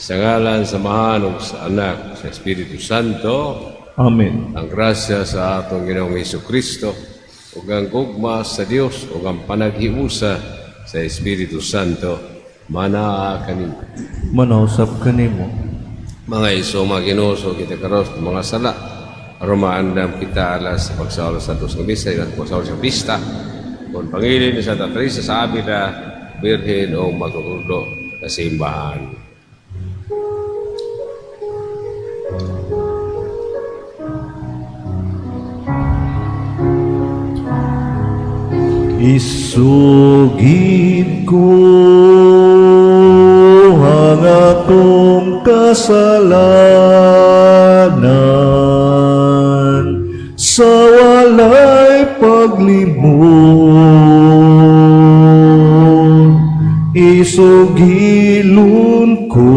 Sa ngalan sa Amahan ug sa Anak sa Espiritu Santo. Amen. Ang grasya sa atong Ginoong Hesus Kristo ug ang gugma sa Dios ug ang panaghiusa sa Espiritu Santo manaa kanimo. Manausap kanimo. Mga iso, mga Ginoo, kita karon sa mga sala aron maandam kita alas sa pagsaulog sa Santos nga Misa at pagsaulog sa pista kung pangilin ni Santa Teresa sa Avila, Birhen o magtutudlo sa simbahan. Isugid ko ang akong kasalanan sa walay paglimot. Isugilon ko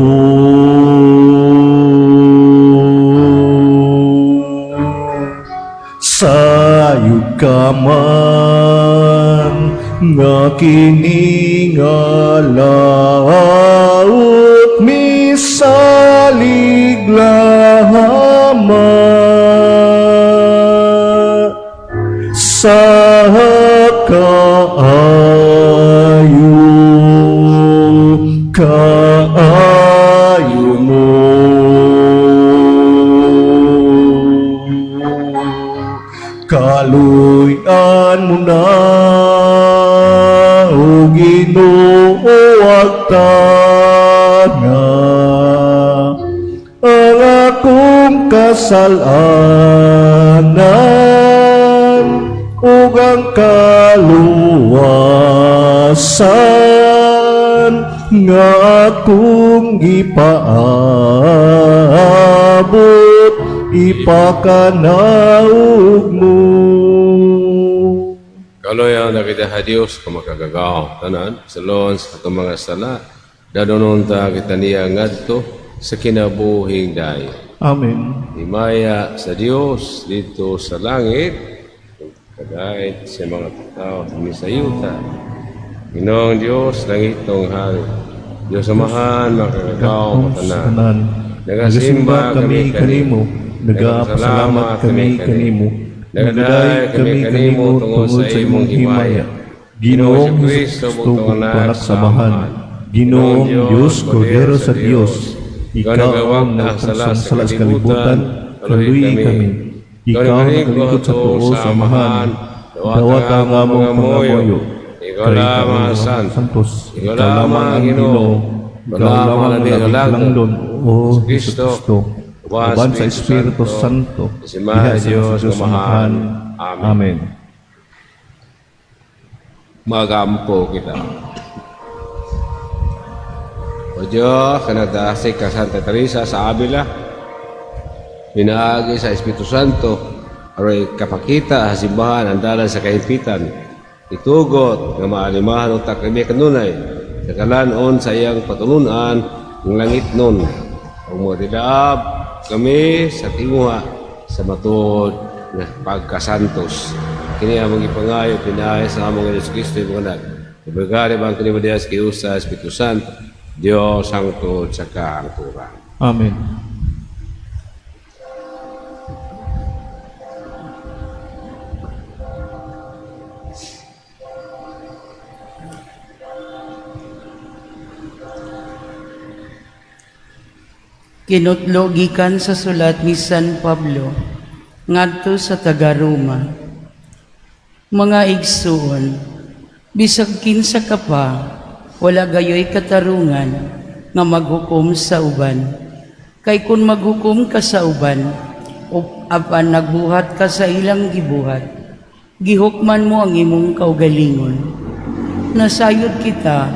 sayod ka man nga kini nga laot misalig lamang sa kaayo kaayo mo. Kaluy-an mo na, o Ginoo, agtana ang akong kasalanan ug ang kaluwasan nga akong gipaabot ipakanaog mo. Kaloy-an kita ha Dios kamakagagahom tanan salon sa atong mga sala dadonon ta kita niya ngadto sa kinabuhing dayon. Amen. Himaya sa Dios dito sa langit kadait sa mga tao ni sa yuta. Ginoong Dios langitong hari. Dios Amahan makagagahom tanan. Tanan. Nagasimba Nagasimba kami kanimo, nagapasalamat kami kanimo, nagadayeg kami kanimo tungod sa imong himaya. Ginoong Kristo, bugtong anak sa Amahan, Ginoong Dios, Kordero sa Dios, ikaw ang nagpasang sala sa kalibutan, kaluyi kami. Ikaw ang nakalingkod sa tuo sa Amahan, dawata ang among pangamuyo. Ikaw lamang ang Santo. Santos, Ikaw ikaw lamang ang Ginoo, ikaw lamang ang labing langdon, O Kristo, Kristo, uban sa Espiritu Santo, Isimaha diha sa Diyos, Diyos Amahan. Amahan. Amen. Amen. Magampo kita. O Diyos, kanadasig ka Santa Teresa sa Avila, pinaagi sa Espiritu Santo, aroy kapakita sa simbahan ang dalan sa kahimpitan, itugot nga maalimahan unta kami kanunay, sa kalanon sa iyang patununan ng langit nun. Ug modilaab kami sa tinguha sa matuod nga pagkasantos. Kini among gipangayo pinaagi sa among Hesus Kristo imong anak. Ibagari bang kini Dios kiusa Espiritu Santo. Dios hangtod sa kaangturan. Amen. Kinutlo gikan sa sulat ni San Pablo ngadto sa taga-Roma. Mga igsuon, bisag kinsa ka pa, wala gayoy katarungan nga maghukom sa uban. Kay kun maghukom ka sa uban, apan nagbuhat ka sa ilang gibuhat, gihukman mo ang imong kaugalingon. Nasayod kita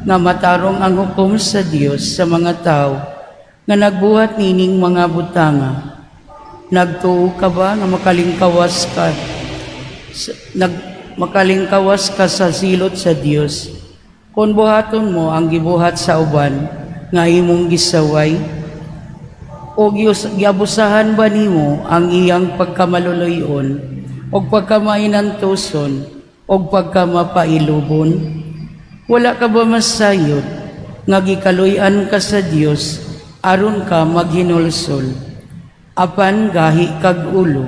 nga matarong ang hukom sa Dios sa mga tao nga nagbuhat nining mga butanga. Nagtuo ka ba nga makalingkawas ka sa silot sa Dios kung buhaton mo ang gibuhat sa uban nga imong gisaway? O giabusahan ba nimo ang iyang pagkamaluluyon o pagkamainantuson o pagkamapailubon? Wala ka ba masayod nga gikaluy-an ka sa Dios aron ka maghinulsol. Apan gahi kag ulo.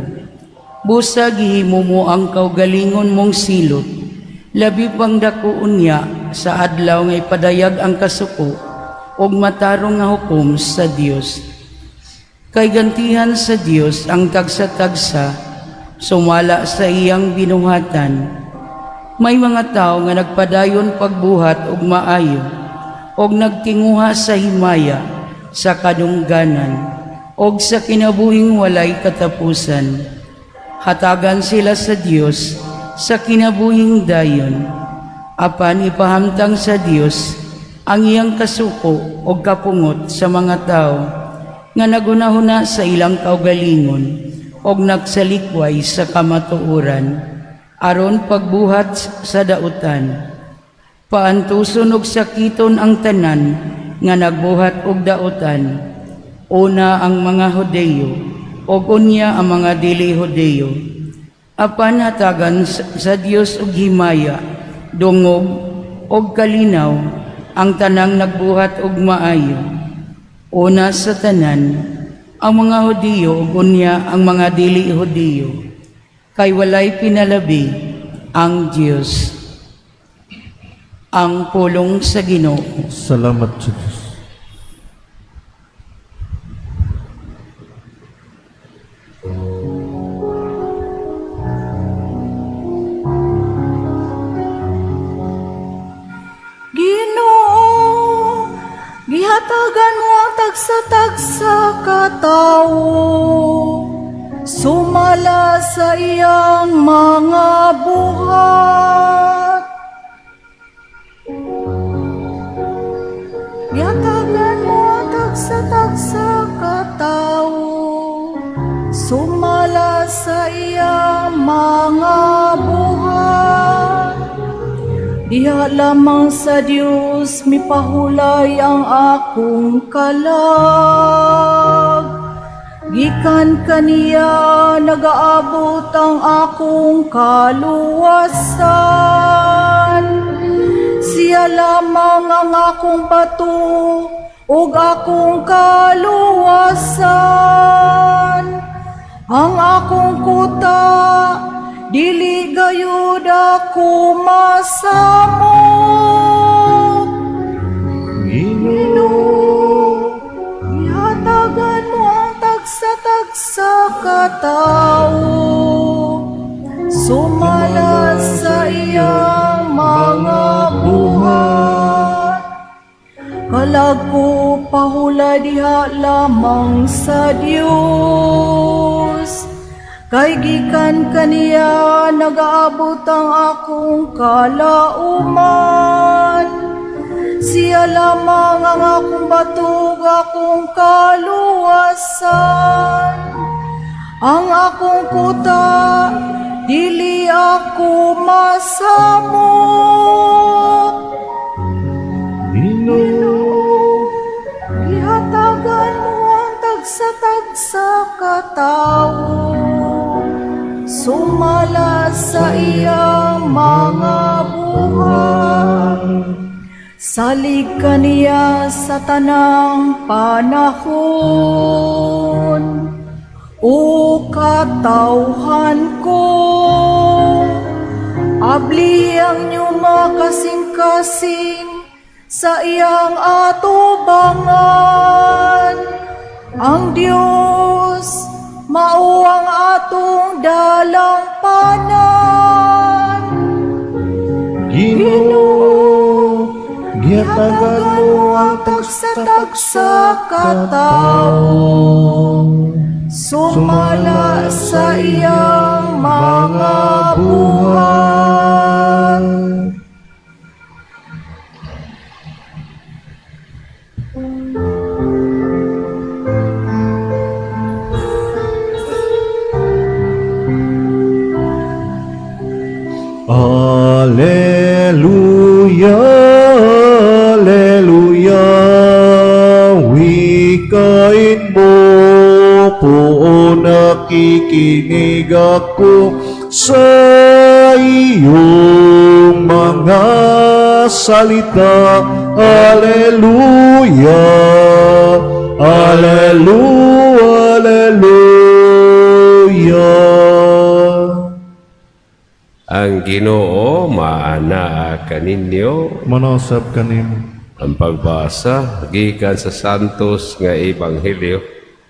Busa gihimo mo ang kaugalingon mong silot. Labi pang dako unya sa adlaw nga ipadayag ang kasuko ug matarong nga hukom sa Dios. Kay gantihan sa Dios ang tagsa-tagsa sumala sa iyang binuhatan. May mga tao nga nagpadayon pagbuhat og maayo og nagtinguha sa himaya, sa kadungganan og sa kinabuhing walay katapusan. Hatagan sila sa Dios sa kinabuhing dayon. Apan ipahamtang sa Dios ang iyang kasuko og kapungot sa mga tao nga nagunahuna sa ilang kaugalingon og nagsalikway sa kamatuoran aron pagbuhat sa dautan. Paantuson og sakiton ang tanan nga nagbuhat og dautan, una ang mga Hudeyo ug unya ang mga dili Hudeyo. Apan hatagan sa Dios og himaya, dungog og kalinaw ang tanang nagbuhat og maayo, una sa tanan ang mga Hudiyo ug unya ang mga dili Hudiyo, kay walay pinalabi ang Dios. Ang pulong sa Ginoo. Salamat sa Diyos. Ginoo, gihatagan mo ang tagsa-tagsa ka tawo sumala sa iyang mga buhat. Gihatagan mo ang tagsa-tagsa ka tawo sumala sa iyang mga buhat. Diha lamang sa Dios mipahulay ang akong kalag. Gikan kaniya nagaabot ang akong kaluwasan. Siya lamang ang akong bato ug akong kaluwasan. Ang akong kuta, dili gayud ako masamok. Ginoo, Gihatagan mo ang tagsa-tagsa ka tawo sumala sa iyang mga buhat. Kalag ko pahulay diha lamang sa Dios, kay gikan kaniya nagaabot ang akong kalauman. Siya lamang ang akong bato ug akong kaluwasan. Ang akong kuta, dili ako masamok. Ginoo, Gihatagan mo ang tagsa-tagsa ka tawo sumala sa iyang mga buhat. Salig kaniya sa tanang panahon. O katawhan ko, abli ang inyong mga kasing-kasing sa iyang atubangan. Ang Diyos mao ang atong dalampanan. Ginoo, gihatagan mo ang tagsa-tagsa ka tawo sumala sa iyang mga buhat. Alleluia, Alleluia, wikain mo ko, nakikinig ako sa iyong mga salita. Alleluia, Alleluia, Alleluia. Ang Ginoo maanaa kaninyo. Manasab kanimo. Ang pagbasa gikan sa Santos nga Ebanghelyo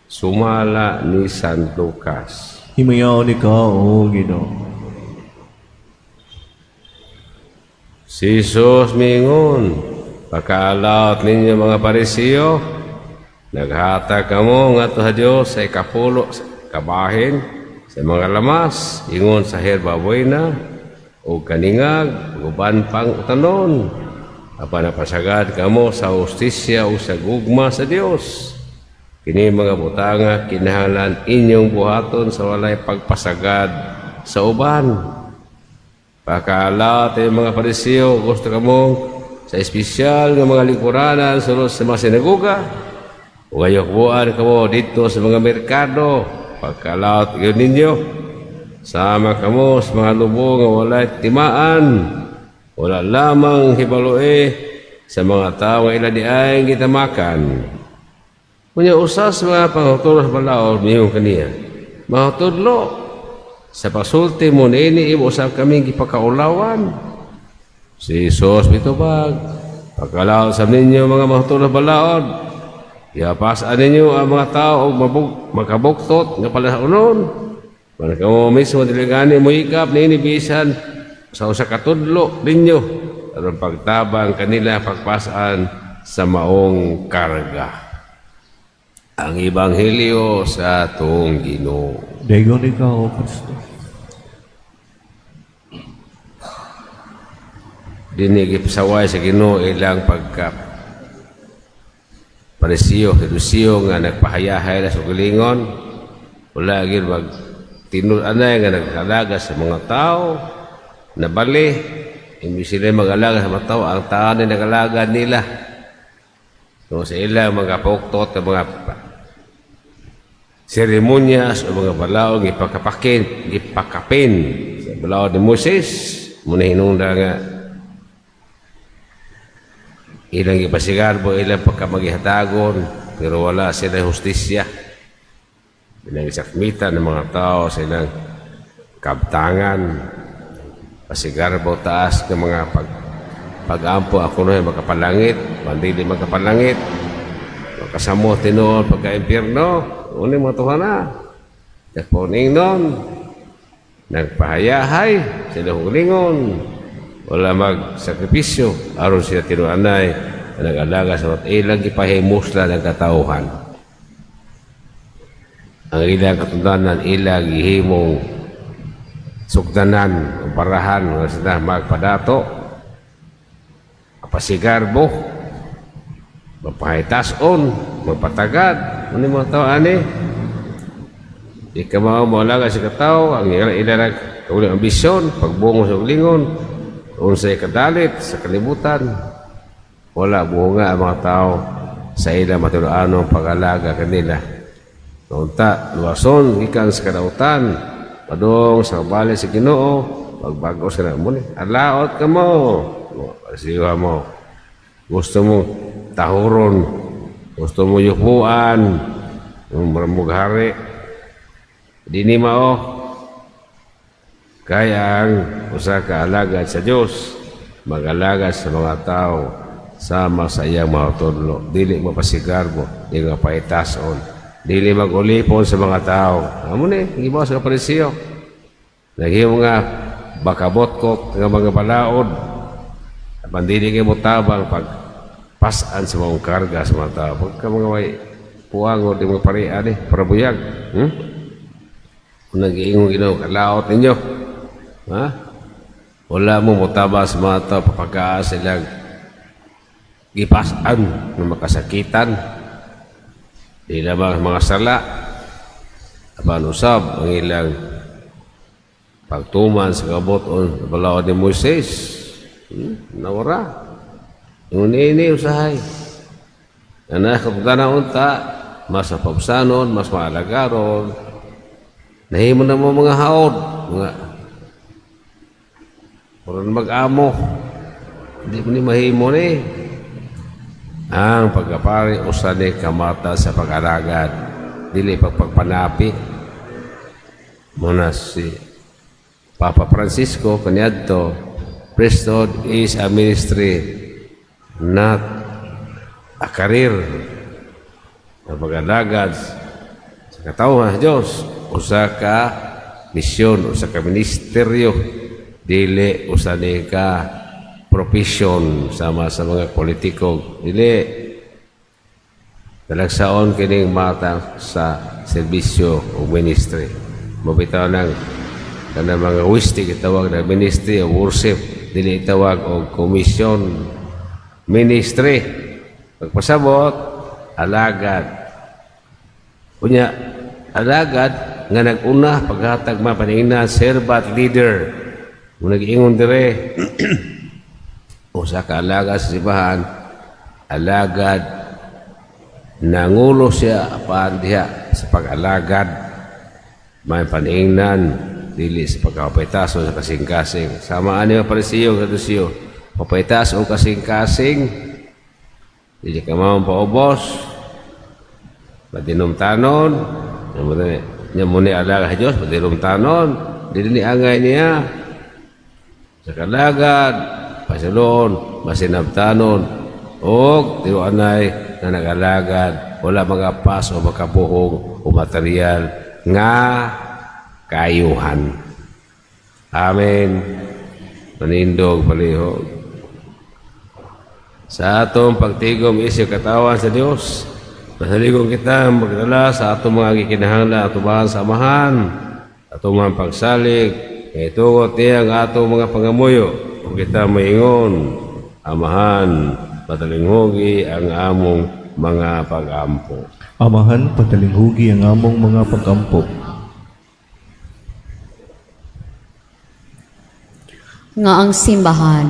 sumala ni San Lucas. Himayaon ikaw, O Ginoo. Si Jesus miingon, "Pakaalaot ninyo, mga Pariseo, naghatag kamo ngadto sa Dios sa ikapulo sa kabahin sa mga lamas, ingon sa herba buena o kaningag ug uban pang utanon. Apan napasagad kamo sa hustisya o sa gugma sa Dios. Kini mga butanga kinahanglan inyong buhaton sa walay pagpasagad sa uban. Pakaalaot ninyo, mga Pariseo, gusto kamo sa espesyal nga mga lingkuranan sulod sa mga sinagoga ug gayukbuan kamo didto sa mga merkado. Pagkaalaot gyud ninyo, sama kamo sa mga lobo nga walay timaan. Wala lamang hibaloi sa mga tao nga ila diay gitamakan." Unya usa sa mga pangutudlo sa balaod miingon kaniya, "Mahotudlo, sa pagsulti mo niini imo usab kaming gipakaulawan." Si Jesus mitubag, "Pagkalaot sa ninyo, mga mahotudlo sa balaod, gihapasan ninyo ang mga tao og makabuktot nga palasaunon. Para kamo mismo dili gani moyikap niini bisan sa usa ka tudlo ninyo aron pagtabang kanila pagpasan sa maong karga." Ang Ebanghelyo sa atong Ginoo. Dayon ikaw, O Kristo. Dini gipasaway sa Ginoo ilang pagka Pariseo, Sedusiyo nga nagpahayahay na sa kaugalingon. Wala gyud mag tinud-anay nga nag-alaga sa mga tao. Nabali, imbis sila mag-alaga sa mga tao, ang tao na nag-alaga nila. So, sa ilang mga puktot ng mga seremonyas o mga balaod gipakapakin, gipakapin sa balaod ni Moses, muna hinungda nga ilang gipasigarbo ilang pagkamagihatagon, pero wala sila hustisya. Ilang isakmitan ng mga tao sa ilang kabtangan, pasigarbo taas ng mga pag-ampo ako no makapalangit, pandili makapalangit, makasamo tinuod pagka-impyerno, uni mga tuhana. Nagpuning nun, nagpahayahay sila hulingon, wala magsakripisyo, aron sila tinuanay, na nag-alaga sa mga ilang gipahimusla ng katauhan. Ang ilang katundanan, ilang gihimong sugdanan, o barahan, nga sila magpadato, pasigarbo, magpahitason, magpatagad, ano mga tao ani? Di ka mao moalaga sa katao, ang ilang ilang kauling ambisyon, pagbungo sa ulingon, unsay kadalit sa kalibutan, wala buhunga ang mga tao sa ilang matinuanong pag-alaga kanila. Unta, luwason, gikan sa kadautan, padung sa bali sa Ginoo, pagbago sa mo ni, alaot ka mo, siwa mo. Gusto mo tahuron, gusto mo yupuan, mughari. Dini mao, kaya ang usa ka alagad sa Dios mag-alaga sa mga tao sama sa iyang mga tudlo. Dili mapasigarbo, dili mapahitason, dili mag-ulipon sa mga tao. Amo ni, gibaw sa Pariseo. Naghimo nga bakabotkot nga mga balaod. Apan dili kay motabang pag pasan sa mga karga sa mga tao. Pagka mga way puango di mga parian eh, para buyag. Kung nag-iingon Ginoo, kalaot ninyo. Ha? Wala mo motaba sa mga tao, papagaan silang gipasan ng makasakitan. Di lamang mga sala, apan usab ang ilang pagtuman sa kabuton balaod ni Moises. Nawara. Yung ini usahay. Na na unta, mas mapabsanon, mas maalagaron. Nahimo na mo mga haod, mga Puro mag-amo. Hindi mo ni mahimo ni. Ang pagkapari usa ni kamata sa pag-alagad, dili pagpagpanapi. Muna si Papa Francisco kaniadto, priesthood is a ministry, not a career. Ang pag-alagad sa katawhan sa Diyos, usa ka misyon, usa ka ministeryo, dili usa ni ka profession sama sa mga politiko. Dili. Talagsaon kining mata sa serbisyo o ministry. Mabitaw ng kanang mga wisti gitawag na ministry of worship, dili itawag og commission ministry. Pagpasabot, alagad. Unya, alagad nga nag-una paghatag mapaningnan, servant leader. Kung nag-ingon dire, usa ka alagad sa simbahan, alagad nangulo siya apan diha sa pag-alagad, may paningnan, dili sa pagkapaytas o sa kasing-kasing. Sama ani mga Parisiyo, Sadusiyo, papaytas o kasing-kasing, dili ka man paubos, madinumtanon, nya mo ni alagad sa Diyos, madinumtanon, dili ni angay niya. Sa kalagad, pasilon, masinabtanon, og tinuanay na nag-alagad, wala mga pas o makabuhong o material nga kaayuhan. Amen. Manindog palihog. Sa atong pagtigom isip katawan sa Dios, masaligong kita magdala sa atong mga gikinahanglan atubangan sa Amahan, atong mga pagsalig, kay tugot niya ang atong mga pangamuyo, ug kita maingon, "Amahan, patalinghugi ang among mga pagampo." Amahan, patalinghugi ang among mga pagampo. Nga ang simbahan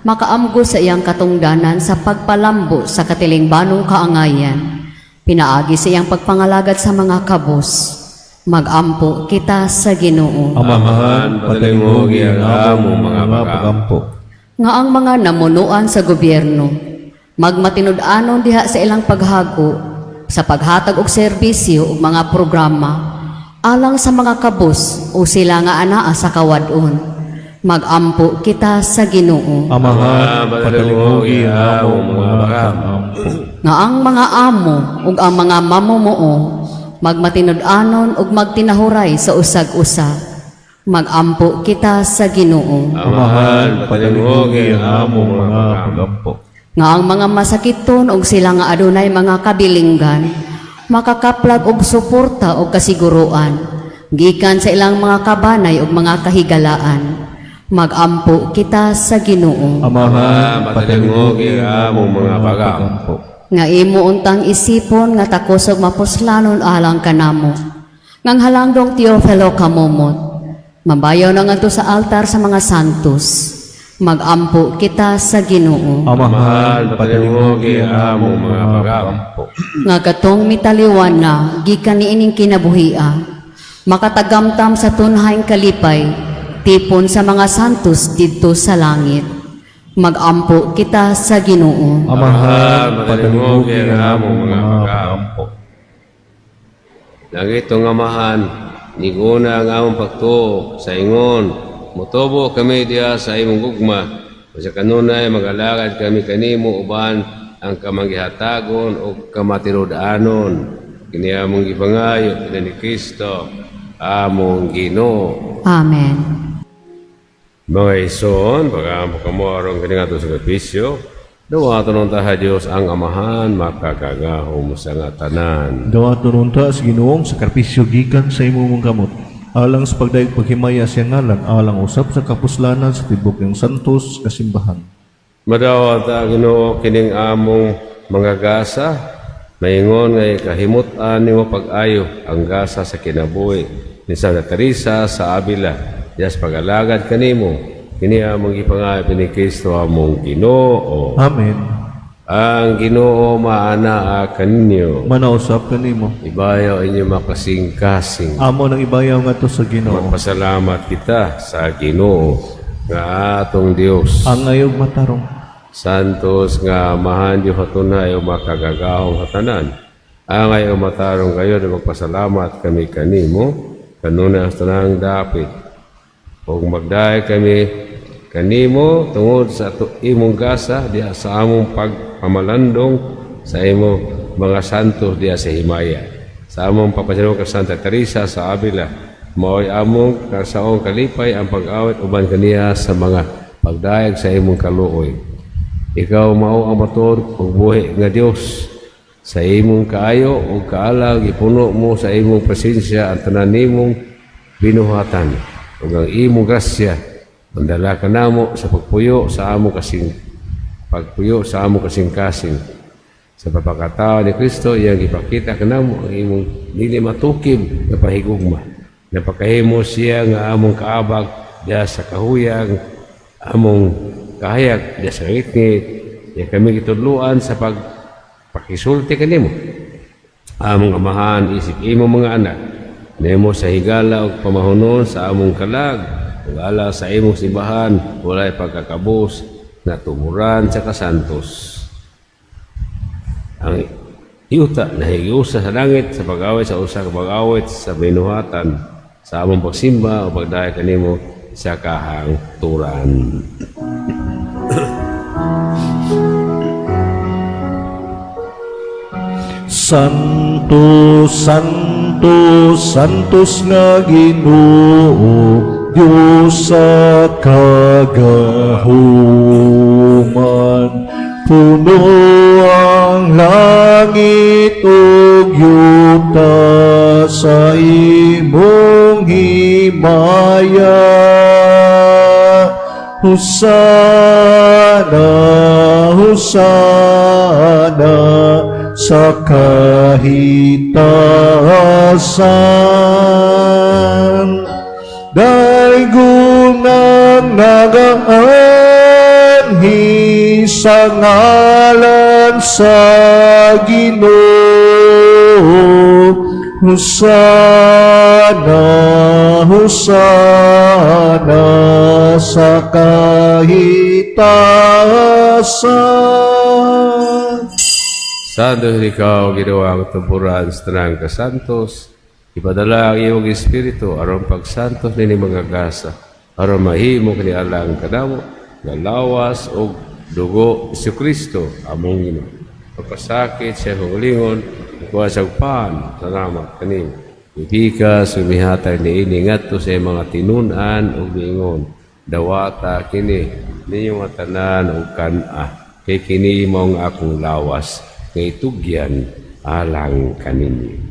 makaamgo sa iyang katungdanan sa pagpalambo sa katilingbanong kaangayan pinaagi sa iyang pagpangalagad sa mga kabos. Magampo kita sa Ginoo. Amahan, patalinghugi ang among mga pagampo. Nga ang mga namunuan sa gobyerno magmatinud-anon diha sa ilang paghago sa paghatag og serbisyo ug mga programa alang sa mga kabos o sila nga anaa sa kawad-on. Magampo kita sa Ginoo. Amahan, patalinghugi ang among mga pagampo. Nga ang mga amo ug ang mga mamumuo magmatinud-anon ug magtinahuray sa usag-usa. Magampo kita sa Ginoo. Amahan, patalinghugi ang among mga pagampo. Nga ang mga masakiton ug sila nga adunay mga kabilinggan makakaplag og suporta og kasiguruan gikan sa ilang mga kabanay ug mga kahigalaan. Magampo kita sa Ginoo. Amahan, patalinghugi ang among mga pagampo. Nga imo untang isipon nga takos og mapuslanon alang kanamo. Ngang halangdong Teofilo Camomot, mabayaw na ngadto sa altar sa mga santos. Magampo kita sa Ginoo. Amahan, patalinghugi ang among mga pagampo. Nga katong mitaliwan na gikan niining kinabuhia, makatagamtam sa tunhaing kalipay, tipon sa mga santos didto sa langit. Magampo kita sa Ginoo. Amahan, patalinghugi ang among mga pagampo. Langitong Amahan, niguna ang among pagtuo sa ingon, mutubo kami diha sa imong gugma, o sa kanunay mag-alagad kami kanimo uban ang kamanggihatagon o kamatinud-anon. Kini among gipangayo kini ni Kristo, among Ginoo. Amen. Mga igsoon, pag-aampo kamo aron kini nga sakripisyo, dawaton unta sa Dios ang Amahan makakagahom sa nga tanan. Dawaton unta sa Ginoong sakripisyo gikan sa imong kamot, alang sa pagdayeg paghimaya sa iyang ngalan, alang usab sa kapuslanan sa tibok ng santos nga simbahan. Madawat ang Ginoo kining among mga gasa, maingon nga kahimut-an nimo pag-ayo ang gasa sa kinabuhi ni Santa Teresa sa Avila. Diyas pag-alagad kanimo, kini among gipangayo ni Kristo among Ginoo. Amen. Ang Ginoo maanaa kaninyo. Manausap kanimo. Ibayaw inyo makasing-kasing. Amo nang ibayaw ngadto sa Ginoo. Magpasalamat kita sa Ginoo nga atong Dios. Angay ug matarong. Santos nga Amahan, Diyos hatunay o makagagahong hatanan. Angay o matarong gayon magpasalamat kami kanimo kanunay sa tanang dapit. Ug magdayeg kami kanimo tungod sa imong gasa diha sa among pagpamalandong sa imong mga santos diha sa himaya. Sa among papasinong ka Santa Teresa sa Avila, mao'y among kasaong kalipay ang pag-awit uban kaniya sa mga pagdayeg sa imong kaluoy. Ikaw mao ang matuod ug buhi nga Dios. Sa imong kaayo ug kaalam gipuno mo sa imong presensya ang tanan nimong binuhatan ug ang imong grasya mandala kanamo sa pagpuyo sa among kasing-kasing. Sa pagpakatao ni Kristo, iyang gipakita kanamo ang imong dili matukib nga pahigugma. Napakahimo siya nga among kaabag diha sa kahuyang, among kahayag diha sa ngitngit, diha kami gitudloan sa pagpakisulti kanimo. Among Amahan isip imong mga anak, nimo sa higala ug pamahonon sa among kalag, ug alang sa imong simbahan, walay pagkakabos na tuburan sa kasantos. Ang yuta nahigiusa sa langit sa pag-awit sa usa ka pag-awit sa binuhatan sa among pagsimba o pagdayeg kanimo sa kahangturan. Santo, Santo, Santos nga Ginoo, Dios sa kagahuman. Puno ang langit ug yuta sa imong himaya. Hosana, Hosana sa kahitasan. Daygon ang nagaanhi sa ngalan sa Ginoo. Hosana, Hosana sa kahitasan. Santos ikaw, Ginoo ang tuburan sa tanang kasantos. Ipadala ang iyong Espiritu aron pagsantos nini mga gasa, aron mahimo kini alang kanamo nga lawas ug dugo si Kristo among Ginoo. Pagpasakit sa kaugalingon, kuha sa pan, salamat kanimo. Ipikas, mihatag niini ngadto sa iyang mga tinun-an ug miingon. Dawata kini ninyong tanan ug kan-a, kay kini mao ang akong lawas nga itugyan alang kaninyo.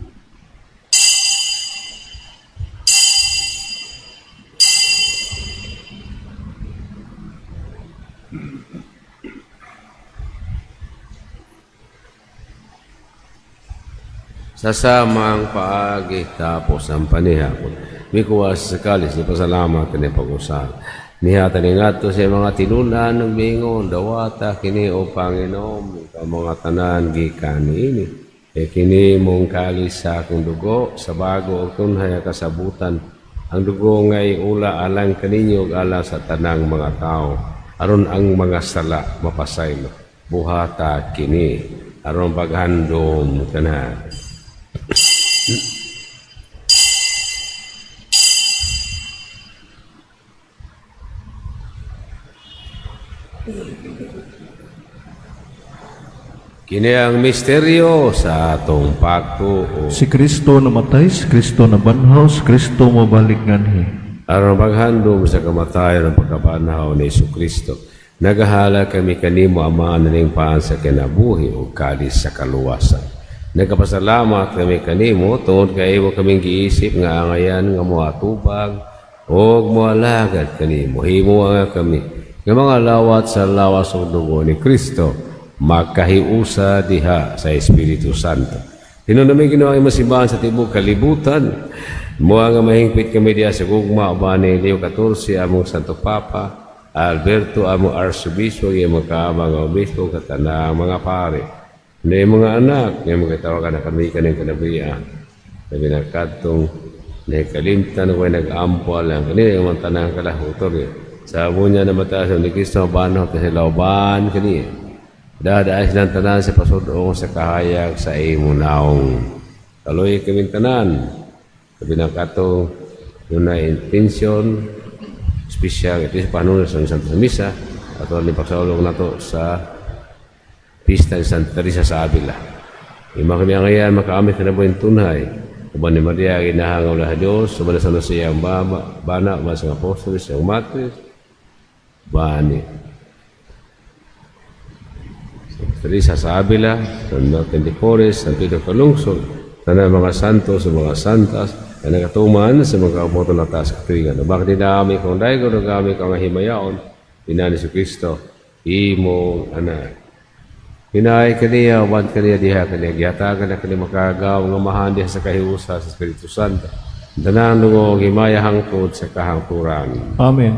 Sa samang paagi tapos ang panihapon, mikuha sa kalis ni pasalamat ni pag-usap. Nihatag ni ngadto sa mga tinun-an ug miingon, dawata kini o Panginoon, ikaw mga tanan gikan niini. Kay kini mao ang kalis sa akong dugo, sa bago ug tunhay nga kasabutan. Ang dugo nga iula alang kaninyo ug alang sa tanang mga tao, aron ang mga sala mapasaylo. Buhata kini aron paghandom kana. Kini ang misteryo sa atong pagtuo. Si Kristo namatay, si Kristo nabanhaw, si Kristo mobalik nganhi. Aron paghandom sa kamatayon ug pagkabanhaw ni Kristo, nagahalad kami kanimo, Ama, nining paan sa kinabuhi ug kalis sa kaluwasan. Nagapasalamat kami kanimo tungod kay imo kaming giisip nga angayan nga moatubag ug moalagad kanimo. Himoa nga kami nga mga lawat sa lawas ug dugo ni Kristo makahiusa diha sa Espiritu Santo. Hinumdumi, Ginoo, ang imong simbahan sa tibuok kalibutan. Himoa nga mahingpit kami diha sa gugma uban ni Leo XIV among Santo Papa, Alberto among Arsobispo, iyang mga kaabang nga obispo, katanang mga pare. Na mga anak, nga mga tawagan na kami kaning kinabuhian. Labi na kadtong nakalimtan ko nag-ampo lang kanila yung mga tanang kalahutor. Sa amo niya namatasan ni Kristo bano ta sila uban kaniya. Dadaan silang tanan sa pasudong sa kahayag sa imong naong. Kaloy kaming tanan. Sabi ng katong na intention espesyal ito sa panunas ng Santa Misa ato ni pagsaulog nato sa pista ni Santa Teresa sa Avila. Ima kami ang ngayon, makaamit na po yung tunay. Uban ni Maria, ginahangaw na sa Diyos, uban na sa siyang bama, bana, uban sa apostoles, siyang matris, bani. Santa Teresa sa Avila, San Martin de Porres, San Pedro Calungsod, tanan mga santos, sa mga santas, na nagatuman sa mga kaumoto na taas katuwigan. Bakit dinami kong daigo, nagami kang himayaon, inani si Kristo, imong anak. Hinaay kaniya, uban kaniya diha kaniya, gihatagan na kaniya makagaw nga amahan diha sa kahiusa sa Espiritu Santo. Tanang lungog himaya hangtod sa kahangturan. Amen.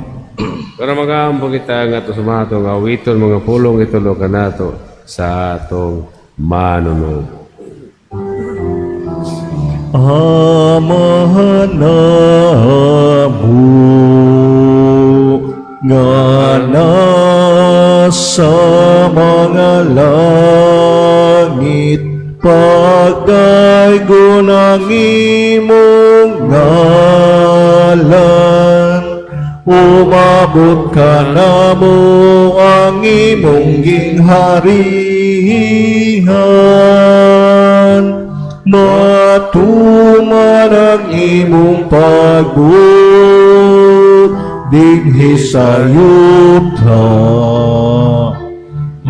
Pero mag-aampo kita nga to sumato nga awiton mga pulong itulo kanato sa atong manunubo. Amahan namo nga nasa mga langit, pagdaygon ang imong ngalan, umabot ka namo ang imong gingharihan, matuman ang imong pagbuot dinhi sa yuta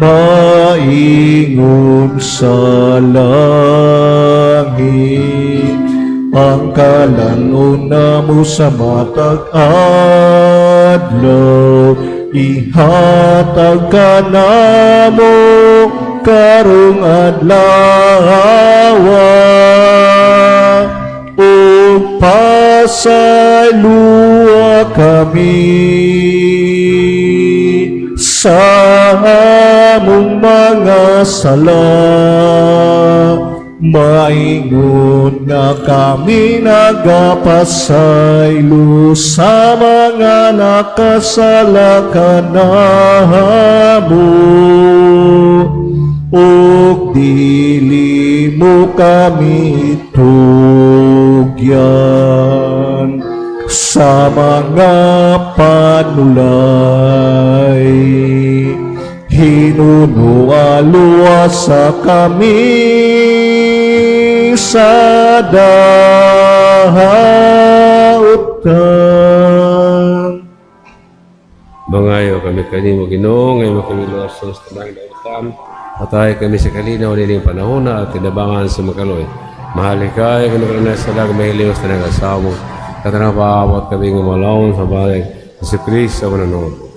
maingon sa langit. Ang kalan-on namo sa matag adlaw ihatag kanamo karong adlaw, ug pasaylua kami sa among mga sala, maingon nga kami nagapasaylo sa mga nakasala kanamo, ug dili mo kami tugyan sa mga panulay. Hinunua luwasa kami sa dautan. Mangayo kami kanimo Ginoo, ngayon mo kami luwason sa tanang dautan. Patay kami sa kalinaw nining panahon at tinabangan sa makaloy. Mahalikay kami kanina sa lag mahiling sa tanang asawa mo. Katanang paawat kami ng malawon sa balik sa Kristo manonood.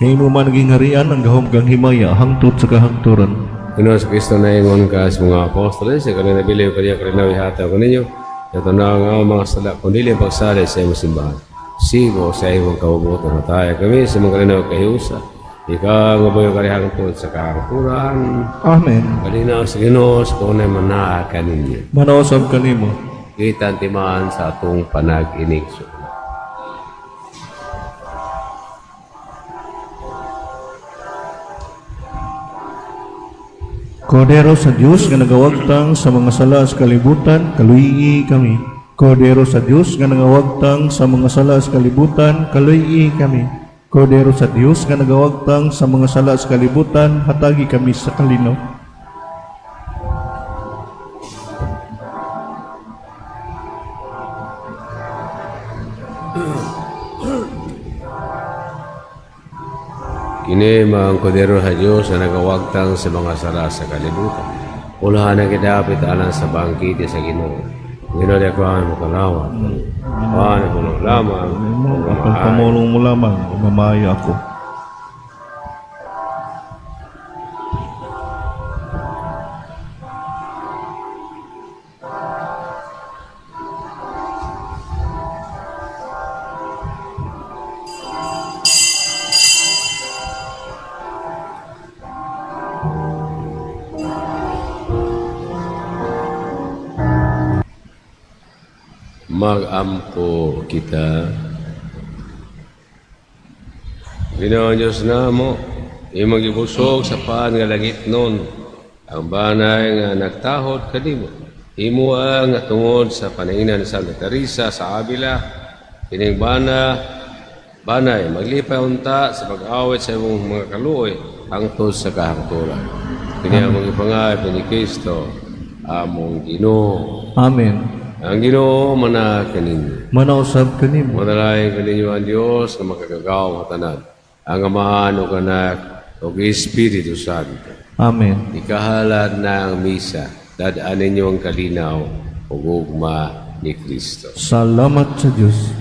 Ngayon mo man naging harian ang gahom kang himaya hangtod sa kahangturan. Ginoo sa Kristo na ingon ka sa mga apostoles, sa kanila nabiliw kaniya kalinaw ihatag ko ninyo. Ito na ang mga sala, kundi ang pagsali sa imong simbahan. Sigo sa imong kabubuton. Tayo kami sa mga kalinaw kahiusa. Ikaw ang mabuhay karihangtod sa kahangturan. Amen. Kalinaw sa Ginoo sa kunay manaa kaninyo. Manaosab kanimo. Kita ang timaan sa atong panag-inig. Kordero sa Dios nga nagawagtang sa mga sala sa kalibutan, kaluyi kami. Kordero sa Dios nga nagawagtang sa mga sala sa kalibutan, kaluyi kami. Kordero sa Dios nga nagawagtang sa mga sala sa kalibutan, hatagi kami sa kalinaw. Kini mga kordero sa Diyos na nagawagtang sa mga sala sa kalibutan. Ulahan ang gidapit alang sa bangkite sa Ginoo. Ginoo di ako ang makalawat. Paano ko lamang. Akong pamulong mo lamang, umamayo ako. Magampo kita. Ginoong Diyos namo, imong gibusog sa paan nga langitnon, ang banay nga nagtahod kanimo. Himoa nga tungod sa panahinan ni Santa Teresa sa Avila, kining banay maglipay unta sa pag-awit sa imong mga kaluoy hangtod sa kahangturan. Kini among ipangayop ni Kristo, among Ginoo. Amen. Ang Ginoo manaa kaninyo. Manausab kanimo. Manalangin kaninyo ang Dios nga makagagahom tanan. Ang Amahan ug Anak ug Espiritu Santo. Amen. Ikahalad na ang misa. Dad-a ninyo ang kalinaw ug ugma ni Kristo. Salamat sa Dios.